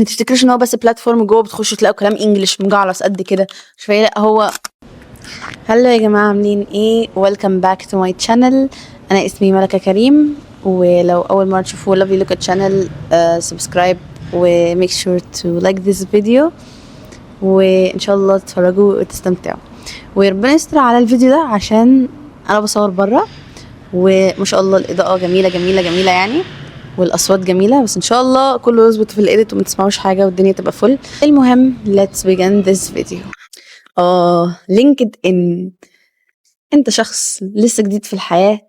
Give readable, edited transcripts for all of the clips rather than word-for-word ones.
ما تفتكروش ان هو بس platform جوه بتخشوا تلاقوا كلام English مجعلص قد كده مش فاهم. لا، هو hello يا جماعه، عاملين ايه؟ welcome back to my channel. انا اسمي ملكه كريم، ولو اول مرة تشوفوا Lovely Look channel، subscribe و make sure to like this video، وان شاء الله تتفرجوا وتستمتعوا، وربنا يستر على الفيديو ده عشان انا بصور بره، وما شاء الله الاضاءة جميلة جميلة جميلة يعني، والاصوات جميله، بس ان شاء الله كله يظبط في ال edit وما تسمعوش حاجة والدنيا تبقى فل. المهم، let's begin this video. LinkedIn، انت شخص لسه جديد في الحياة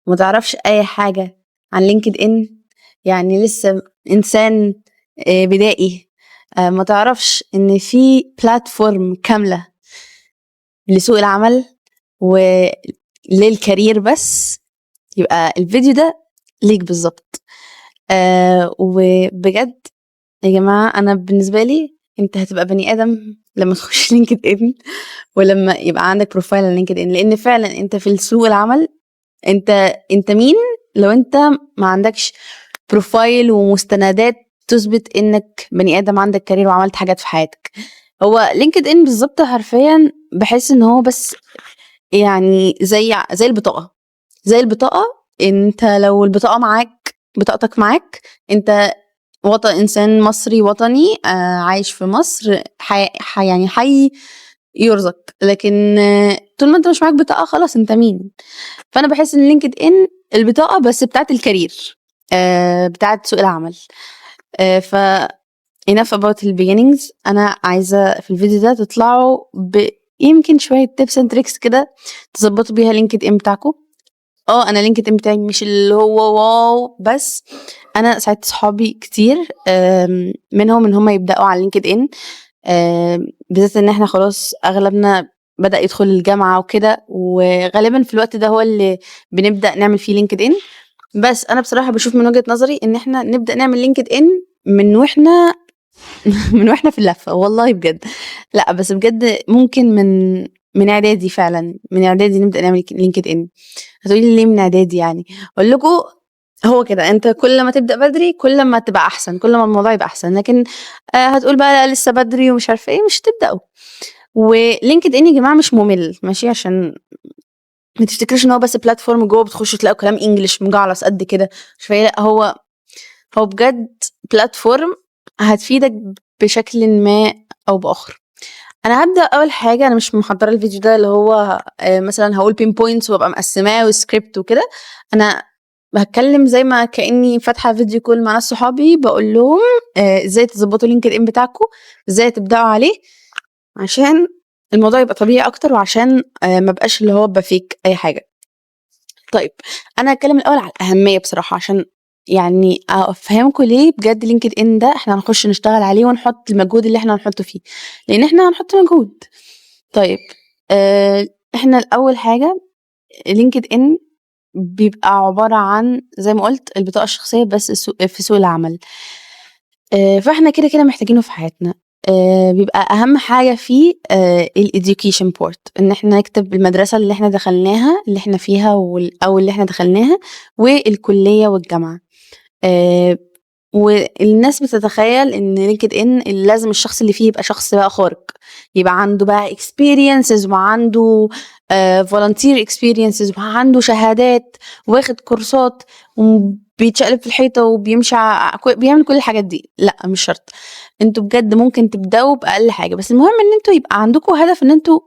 وما تعرفش اي حاجة عن LinkedIn، يعني لسه انسان بدائي، ما تعرفش ان في platform كاملة لسوق العمل ولل career، بس يبقى الفيديو ده ليك بالظبط. وبجد يا جماعة، أنا بالنسبة لي أنت هتبقى بني آدم لما تخش LinkedIn ولما يبقى عندك profile على LinkedIn، لأن فعلا أنت في سوق العمل أنت مين لو أنت ما عندكش profile ومستندات تثبت إنك بني آدم عندك career وعملت حاجات في حياتك؟ هو LinkedIn بالظبط حرفيا بحس إن هو بس يعني زي البطاقة، زي البطاقة، انت لو البطاقة معاك، بطاقتك معاك، انت وطن انسان مصري وطني عايش في مصر، حي يعني حي يرزق، لكن طول ما انت مش معاك بطاقة خلاص، انت مين؟ فانا بحس ان LinkedIn البطاقة بس بتاعت ال career، بتاعت سوق العمل. ف enough about the beginnings. انا عايزة في الفيديو ده تطلعوا ب يمكن شوية tips and tricks كده تظبطوا بيها LinkedIn بتاعكم. انا LinkedIn بتاعي مش اللي هو wow، بس أنا ساعدت صحابي كتير منهم إن هُم يبدأوا على LinkedIn، بالذات إن إحنا خلاص أغلبنا بدأ يدخل الجامعة وكده، وغالبًا في الوقت ده هو اللي بنبدأ نعمل فيه LinkedIn. بس أنا بصراحة باشوف من وجهة نظري إن إحنا نبدأ نعمل LinkedIn من وإحنا في اللفة، والله بجد، لأ بس بجد ممكن من إعدادي فعلًا، من إعدادي نبدأ نعمل LinkedIn. هتقولي لي ليه من إعدادي يعني؟ أقول لكم هو كده، أنت كل ما تبدأ بدري كل ما تبقى أحسن، كل ما الموضوع يبقى أحسن، لكن هتقول بقى لأ لسه بدري ومش عارفة إيه، مش هتبدأوا. وLinkedIn يا جماعة مش مُمِل ماشي، عشان ما تفتكروش إن هو بس platform جوّه بتخشوا تلاقوا كلام English مجعلص قد كده مش فاهمة. لأ، هو بجد platform هتفيدك بشكلٍ ما أو بآخر. أنا هابدأ أول حاجة، أنا مش محضّرة الفيديو ده اللي هو مثلًا هاقول pinpoints وأبقى مقسّماه وscript وكده، أنا هاتكلم زي ما كإني فاتحة video call مع ناس صحابي باقول لهم إزاي تضبّطوا LinkedIn بتاعكم، إزاي تبدأوا عليه، عشان الموضوع يبقى طبيعي أكتر وعشان ما ابقاش اللي هو ب fake أي حاجة. طيب، أنا هاتكلم الأول على الأهمية بصراحة عشان يعني أفهّمكم ليه بجد LinkedIn ده إحنا هنخش نشتغل عليه ونحط المجهود اللي إحنا هنحطه فيه، لإن إحنا هنحط مجهود. طيب، إحنا الأول حاجة LinkedIn بيبقى عبارة عن زي ما قُلت البطاقة الشخصية بس في سوق العمل. فإحنا كده، كده محتاجينه في حياتنا. بيبقى أهم حاجة فيه الeducation part، إن إحنا نكتب المدرسة اللي إحنا دخلناها، اللي إحنا فيها أو اللي إحنا دخلناها، والكلية والجامعة. والناس بتتخيل إن LinkedIn لازم الشخص اللي فيه يبقى شخص بقى خارق، يبقى عنده بقى experiences وعنده volunteer experiences وعنده شهادات واخد كورسات وبيتشقلب في الحيطة وبيمشي بيعمل كل الحاجات دي. لأ، مش شرط، أنتم بجد ممكن تبدأوا بأقل حاجة، بس المهم إن أنتم يبقى عندكم هدف إن أنتم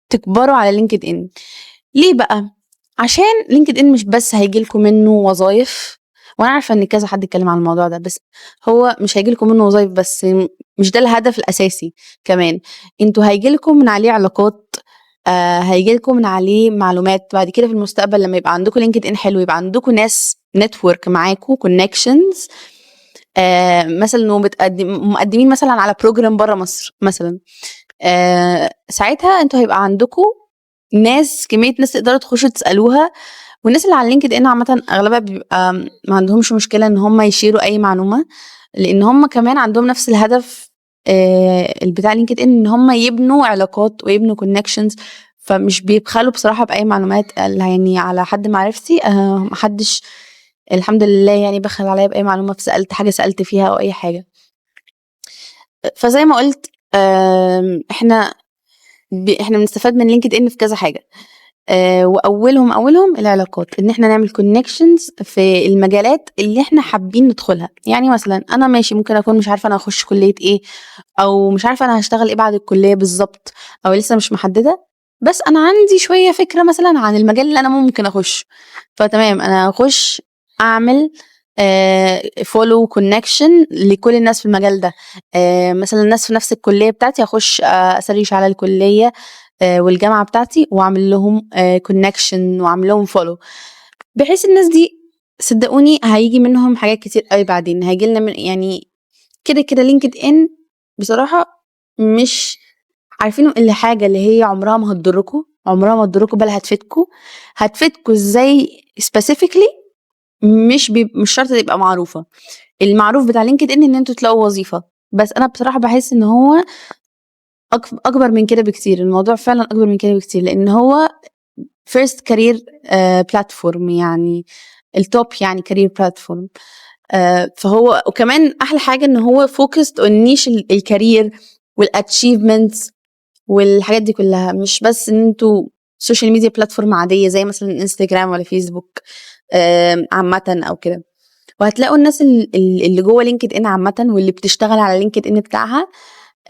تكبروا على LinkedIn. ليه بقى؟ عشان LinkedIn مش بس هييجي لكم منه وظايف، وأنا عارفة إن كذا حد اتكلم عن الموضوع ده، بس هو مش هييجي لكم منه وظايف بس، مش ده الهدف الأساسي كمان، أنتم هييجي لكم من عليه علاقات، هييجي لكم من عليه معلومات، بعد كده في المستقبل لمّا يبقى عندكم LinkedIn حلو يبقى عندكم ناس network معاكم connections، مثلًا مقدمين مثلًا على program برّه مصر مثلًا، ساعتها أنتم هيبقى عندكم ناس، كمية ناس تقدروا تخشوا تسألوها، والناس اللي على LinkedIn عامةً أغلبها بيبقى ما عندهمش مشكلة إن هُم يشيروا أي معلومة، لإن هُم كمان عندهم نفس الهدف بتاع LinkedIn، إن هُم يبنوا علاقات ويبنوا connections، فمش بيبخلوا بصراحة بأي معلومات. يعني على حد معرفتي ما حدش الحمد لله يعني بخل عليّا بأي معلومة في سألت حاجة سألت فيها أو أي حاجة. فزي ما قُلت، إحنا بنستفاد من LinkedIn في كذا حاجة، وأولهم العلاقات، إن إحنا نعمل connections في المجالات اللي إحنا حابين ندخلها. يعني مثلًا أنا ماشي ممكن أكون مش عارفة أنا هاخش كلية إيه، أو مش عارفة أنا هاشتغل إيه بعد الكلية بالضبط، أو لسه مش محددة، بس أنا عندي شوية فكرة مثلًا عن المجال اللي أنا ممكن أخشه، فتمام أنا هاخش أعمل follow connection لكل الناس في المجال ده. مثلًا الناس في نفس الكلية بتاعتي هاخش أ search على الكلية والجامعة بتاعتي وأعمل لهم connection وأعمل لهم follow، بحيث الناس دي صدقوني هييجي منهم حاجات كتير أوي بعدين، هييجي لنا من يعني كده كده LinkedIn بصراحة مش عارفين الحاجة اللي هي عمرها ما هتضركم، عمرها ما هتضركم بل هتفيدكم. هتفيدكم إزاي specifically مش شرط تبقى معروفة. المعروف بتاع LinkedIn إن أنتم تلاقوا وظيفة، بس أنا بصراحة باحس إن هو أكبر من كده بكتير، الموضوع فعلًا أكبر من كده بكتير، لإن هو first career platform، يعني ال top يعني career platform. فهو وكمان أحلى حاجة إن هو focused on niche ال career وال achievements والحاجات دي كلها، مش بس إن أنتم social media platform عادية زي مثلًا إنستجرام ولا فيسبوك عامةً أو كده. وهتلاقوا الناس اللي جوّه LinkedIn عامةً واللي بتشتغل على LinkedIn بتاعها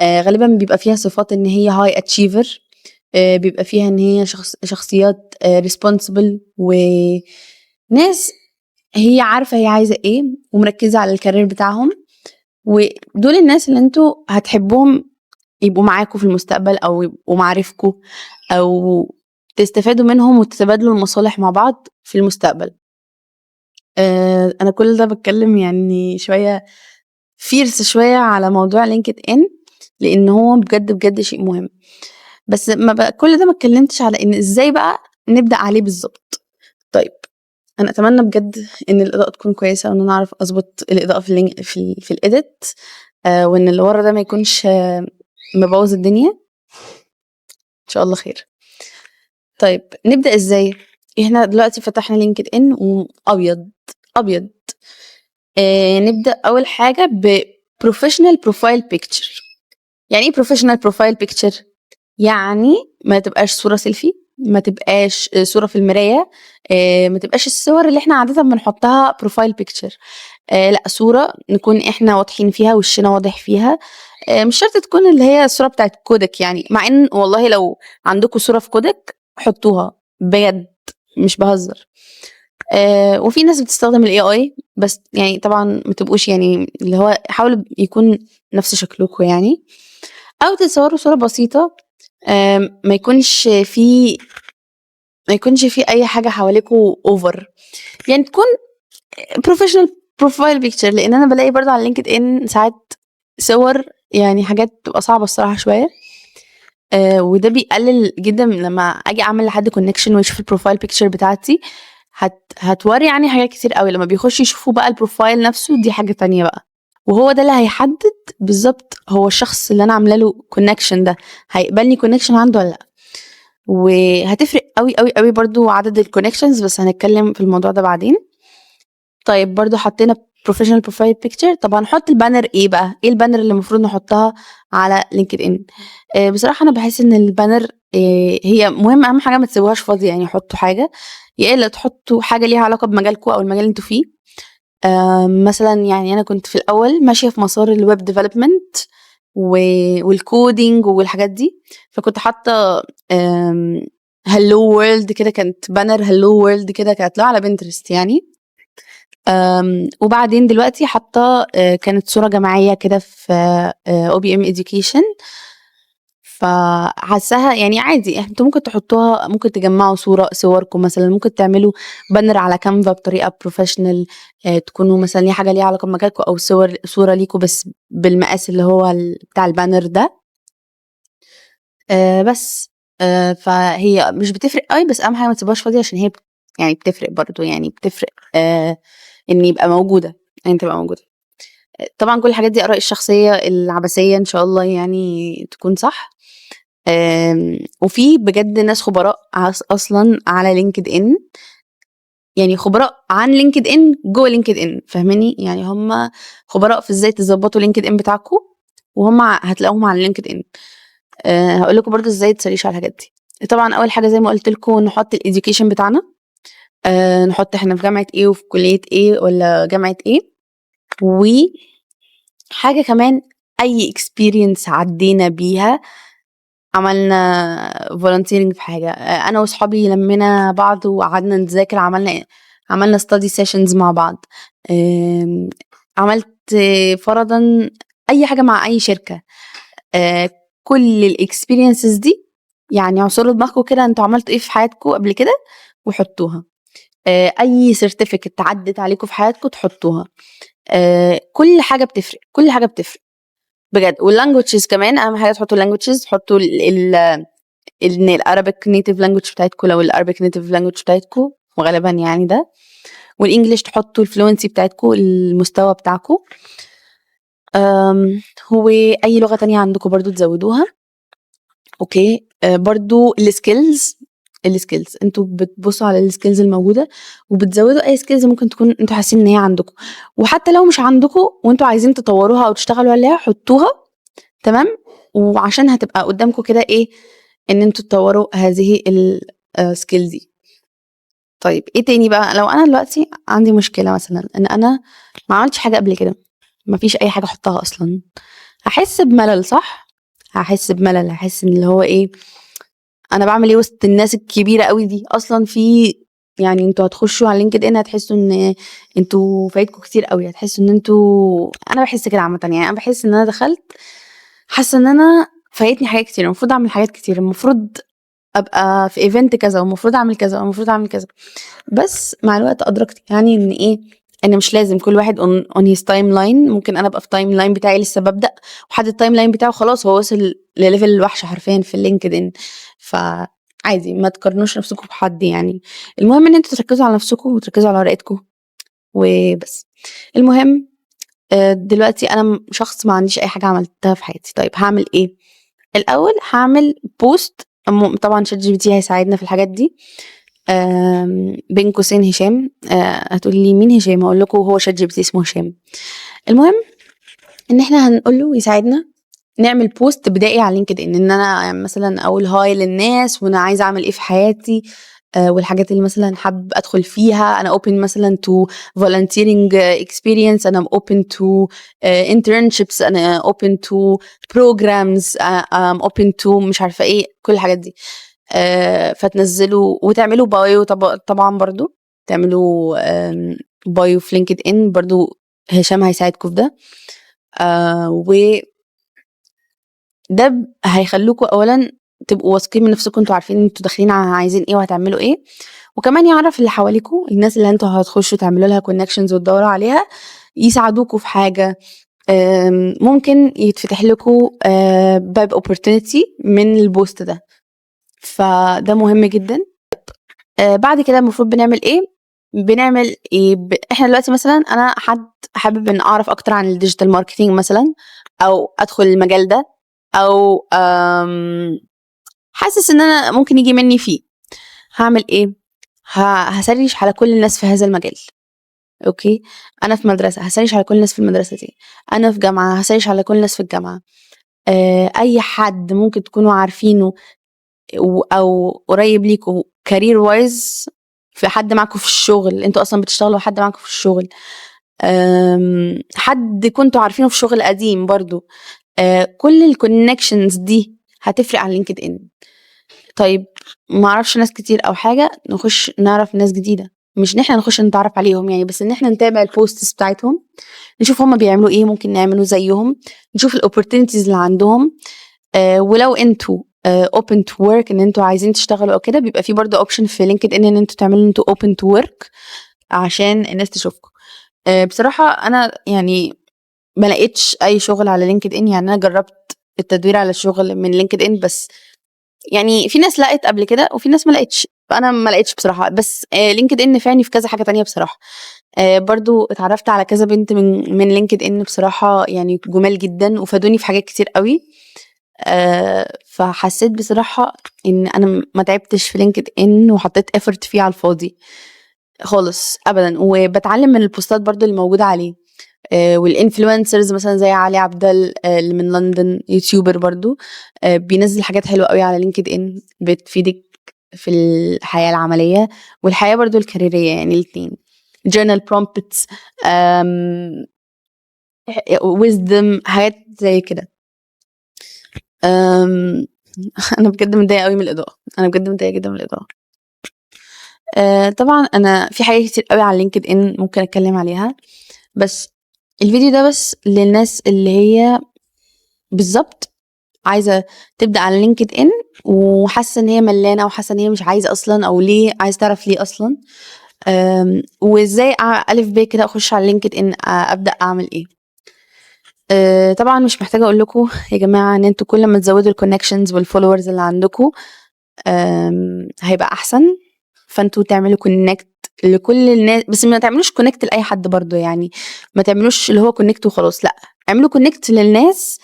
غالبًا بيبقى فيها صفات إن هي high achiever، بيبقى فيها إن هي شخصيات responsible وناس هي عارفة هي عايزة إيه ومركزة على ال career بتاعهم، ودول الناس اللي أنتم هتحبوهم يبقوا معاكم في المستقبل أو يبقوا معارفكم أو تستفادوا منهم وتتبادلوا المصالح مع بعض في المستقبل. أنا كل ده باتكلم يعني شوية fierce شوية على موضوع LinkedIn، لإن هو بجد بجد شيء مهم. بس ما كل ده ما اتكلمتش على إن إزاي بقى نبدأ عليه بالضبط. طيب أنا أتمنى بجد إن الإضاءة تكون كويسة وإن أنا أعرف أضبط الإضاءة في ال link في ال edit، وإن اللي ورا ده ما يكونش مبوظ الدنيا. إن شاء الله خير. طيب نبدأ إزاي؟ إحنا دلوقتي فتحنا LinkedIn وأبيض أبيض. نبدأ أول حاجة ب professional profile picture. يعني إيه professional profile picture؟ يعني ما تبقاش صورة سيلفي، ما تبقاش صورة في المراية، ما تبقاش الصور اللي إحنا عادةً بنحطها profile picture، لأ، صورة نكون إحنا واضحين فيها، وشنا واضح فيها، مش شرط تكون اللي هي الصورة بتاعة كودك يعني، مع إن والله لو عندكم صورة في كودك حطوها بجد مش باهزر. وفي ناس بتستخدم ال AI، بس يعني طبعًا ما تبقوش يعني اللي هو حاولوا يكون نفس شكلكم يعني، أو تتصوروا صورة بسيطة، ما يكونش في أي حاجة حواليكم over، يعني تكون professional profile picture، لإن أنا بالاقي برضه على LinkedIn ساعات صور يعني حاجات بتبقى صعبة الصراحة شوية، وده بيقلل جدًا لمّا آجي أعمل لحد connection ويشوف ال profile picture بتاعتي هتوري عني حاجات كتير أوي، لمّا بيخشوا يشوفوا بقى ال profile نفسه دي حاجة تانية بقى، وهو ده اللي هيحدد بالضبط هو الشخص اللي أنا عاملة له connection ده هيقبلني connection عنده والّا لأ. وهتفرق أوي، أوي، أوي برضه عدد ال connections، بس هنتكلم في الموضوع ده بعدين. طيب برضه حطينا professional profile picture، طب هنحط ال banner إيه بقى؟ إيه ال banner اللي المفروض نحطها على LinkedIn؟ بصراحة أنا باحس إن ال banner هي مهم، أهم حاجة ما تسيبوهاش فاضية، يعني حطوا حاجة، يا إلا تحطوا حاجة ليها علاقة بمجالكم أو المجال اللي أنتم فيه. مثلًا يعني أنا كنت في الأول ماشية في مسار ال web development وال coding والحاجات دي، فكنت حاطة hello world كده، كانت banner hello world كده كانت على Pinterest يعني. وبعدين دلوقتي حاطة كانت صورة جماعية كده في OBM education، فحاساها يعني عادي أنتم ممكن تحطوها، ممكن تجمعوا صوركم مثلًا، ممكن تعملوا banner على Canva بطريقة professional، تكونوا مثلًا ليه حاجة ليها علاقة بمجالكم أو صورة ليكم بس بالمقاس اللي هو بتاع ال banner ده. بس فهي مش بتفرق أوي، بس أهم حاجة ما تسيبوهاش فاضية عشان هي يعني بتفرق برضه، يعني بتفرق إن يبقى موجودة، إن تبقى موجودة. طبعًا كل الحاجات دي آرائي الشخصية العبثية، إن شاء الله يعني تكون صح. وفي بجد ناس خبراء أصلًا على LinkedIn، يعني خبراء عن LinkedIn جوه LinkedIn، فاهماني؟ يعني هم خبراء في إزاي تضبطوا LinkedIn بتاعكم، وهُم هتلاقوهم على LinkedIn. هاقول لكم برضه إزاي تسرشوا على الحاجات دي. طبعًا أول حاجة زي ما قُلت لكم نحط الeducation بتاعنا، نحط إحنا في جامعة إيه وفي كلية إيه والّا جامعة إيه، وحاجة كمان أي experience عدّينا بيها، عملنا volunteering في حاجة، أنا وصحابي لمينا بعض وقعدنا نذاكر، عملنا study sessions مع بعض، عملت فرضًا أي حاجة مع أي شركة، كل الexperiences دي يعني اعصروا دماغكم كده أنتم عملتوا إيه في حياتكم قبل كده وحطوها. أي certificate عدِّت عليكم في حياتكم تحطوها. كل حاجة بتفرق، كل حاجة بتفرق بجد. والlanguages كمان أهم حاجة تحطوا الlanguages، تحطوا ال ال إن الArabic native language بتاعتكم لو الArabic native language بتاعتكم وغالبًا يعني ده، والEnglish تحطوا الfluency بتاعتكم، المستوى بتاعكم. وأي لغة تانية عندكم برضه تزودوها. okay، برضه الskills أنتم بتبصوا على الskills الموجودة وبتزودوا أي skills ممكن تكون أنتم حاسين إن هي عندكم، وحتى لو مش عندكم وأنتم عايزين تطوروها أو تشتغلوا عليها حطوها، تمام، وعشان هتبقى قدامكم كده إيه، إن أنتم تطوروا هذه ال skill دي. طيب إيه تاني بقى؟ لو أنا دلوقتي عندي مشكلة مثلًا إن أنا ما عملتش حاجة قبل كده، ما فيش أي حاجة أحطها أصلًا، هاحس بملل صح؟ هاحس بملل، هاحس إن اللي هو إيه، أنا باعمل إيه وسط الناس الكبيرة أوي دي؟ أصلًا في يعني أنتم هتخشوا على LinkedIn هتحسوا إن أنتم فايتكم كتير أوي، هتحسوا إن أنتم، أنا باحس كده عامةً، يعني أنا باحس إن أنا دخلت حاسة إن أنا فايتني حاجات كتير، المفروض أعمل حاجات كتير، المفروض أبقى في event كذا، والمفروض أعمل كذا، والمفروض أعمل كذا. بس مع الوقت أدركت يعني إن إيه، إن مش لازم كل واحد on his timeline. ممكن أنا أبقى في timeline بتاعي لسه بابدأ، وحد الtimeline بتاعه خلاص هو وصل لlevel الوحش حرفيًا في الLinkedIn، فعادي ما تقارنوش نفسكم بحد يعني. المهم إن أنتم تركزوا على نفسكم وتركزوا على ورقتكم وبس. المهم دلوقتي أنا شخص ما عنديش أي حاجة عملتها في حياتي، طيب هاعمل إيه؟ الأول هاعمل post، طبعًا ChatGPT هيساعدنا في الحاجات دي، بين قوسين هشام، هتقولي لي مين هشام؟ هاقول لكم هو ChatGPT اسمه هشام. المهم إن إحنا هنقول له يساعدنا نعمل post بدائي على LinkedIn، إن أنا مثلًا أقول hi للناس وأنا عايزة أعمل إيه في حياتي، والحاجات اللي مثلًا حابة أدخل فيها، أنا open مثلًا to volunteering experience، أنا open to internships، أنا open to programs، I'm open to مش عارفة إيه، كل الحاجات دي. فتنزّلوا وتعملوا bio، طبعًا برضه تعملوا bio في LinkedIn، برضه هشام هيساعدكم في ده. و ده هيخلّوكم أولًا تبقوا واثقين من نفسكم، أنتم عارفين أنتم داخلين عايزين إيه وهتعملوا إيه، وكمان يعرف اللي حواليكم، الناس اللي أنتم هتخشوا تعملوا لها connections وتدوّروا عليها، يساعدوكم في حاجة، ممكن يتفتح لكم باب opportunity من الpost ده، فده مهم جدًا. بعد كده المفروض بنعمل إيه؟ بنعمل إيه؟ إحنا دلوقتي مثلًا أنا حد حابب إن أعرف أكتر عن الdigital marketing مثلًا، أو أدخل المجال ده، أو حاسس إن أنا ممكن ييجي منّي فيه، هاعمل إيه؟ هاسرِّش على كل الناس في هذا المجال، okay، أنا في مدرسة هاسرِّش على كل الناس في المدرسة دي، أنا في جامعة هاسرِّش على كل الناس في الجامعة، أي حد ممكن تكونوا عارفينه أو قريب ليكم career wise، في حد معاكم في الشغل، أنتم أصلًا بتشتغلوا حد معاكم في الشغل، حد كنتم عارفينه في شغل قديم برضه، كل الconnections دي هتفرق على LinkedIn. طيب ما أعرفش ناس كتير أو حاجة، نخش نعرف ناس جديدة، مش إن إحنا نخش نتعرف عليهم يعني، بس إن إحنا نتابع الposts بتاعتهم، نشوف هُم بيعملوا إيه، ممكن نعمله زيهم، نشوف الopportunities اللي عندهم، ولو أنتم open to work إن أنتم عايزين تشتغلوا أو كده، بيبقى في برضه option في LinkedIn إن أنتم تعملوا أنتم open to work عشان الناس تشوفكم. بصراحة أنا يعني ما لقيتش أي شغل على LinkedIn، يعني أنا جرّبت التدوير على الشغل من LinkedIn، بس يعني في ناس لقت قبل كده وفي ناس ما لقتش، فأنا ما لقيتش بصراحة، بس LinkedIn نفعني في كذا حاجة تانية بصراحة. برضه اتعرّفت على كذا بنت من LinkedIn بصراحة يعني جُمال جدًا وفادوني في حاجات كتير أوي، فحسيت بصراحة إن أنا ما تعبتش في LinkedIn وحطيت effort فيه على الفاضي خالص أبدًا، وباتعلم من البوستات برضه اللي موجودة عليه. وال influencers مثلا زي علي عبدال اللي من لندن، YouTuber برضو، بينزل حاجات حلوة قوي على LinkedIn بتفيدك في الحياة العملية والحياة برضو الكاريريه، يعني الاثنين. journal prompts، wisdom، حاجات زي كده. انا بجد متضايقة قوي من الاضاءه، انا بجد متضايقة جدا من الاضاءه. طبعا انا في حاجات كتير قوي على LinkedIn ممكن اتكلم عليها، بس الفيديو ده بس للناس اللي هي بالظبط عايزه تبدا على LinkedIn وحاسه ان هي ملانة وحاسه ان هي مش عايزه اصلا، او ليه عايزه تعرف ليه اصلا، وازاي الف ب كده اخش على LinkedIn، ابدا اعمل ايه. طبعا مش محتاجه اقول لكم يا جماعة ان انتوا كل ما تزودوا ال connections وال followers اللي عندكم هيبقى احسن. فانتوا تعملوا connect لكل الناس، بس ما تعملوش connect لاي حد برضو، يعني ما تعملوش اللي هو connect وخلاص، لا، اعملوا connect للناس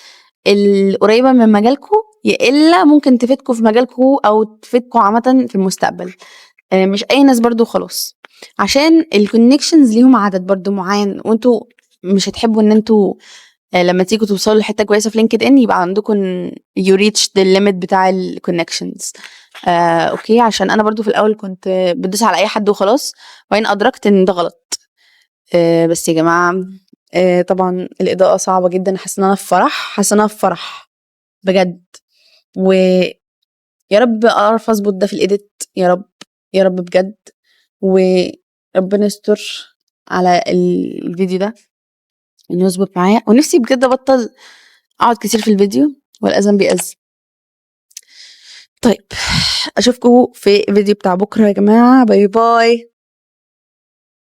القريبة من مجالكم، يا الا ممكن تفيدكم في مجالكم او تفيدكم عامة في المستقبل، مش اي ناس برضو خلاص، عشان ال connections ليهم عدد برضو معين، وانتوا مش هتحبوا ان انتوا لما تيجوا توصلوا لحته كويسة في LinkedIn يبقى عندكم you reach the limit بتاع ال connections. Okay، عشان انا برضو في الاول كنت بدوس على اي حد وخلاص، وبعدين ادركت ان ده غلط. بس يا جماعة، طبعا الاضاءة صعبة جدا، حاسه ان انا في فرح، حاسه ان انا في فرح بجد، و يا رب اعرف اظبط ده في ال edit، يا رب يا رب بجد، وربنا يستر على الفيديو ده انه يظبط معايا، ونفسي بجد ابطل اقعد كتير في الفيديو والاذان بيأذن. طيب، اشوفكم في فيديو بتاع بكره يا جماعه، bye bye.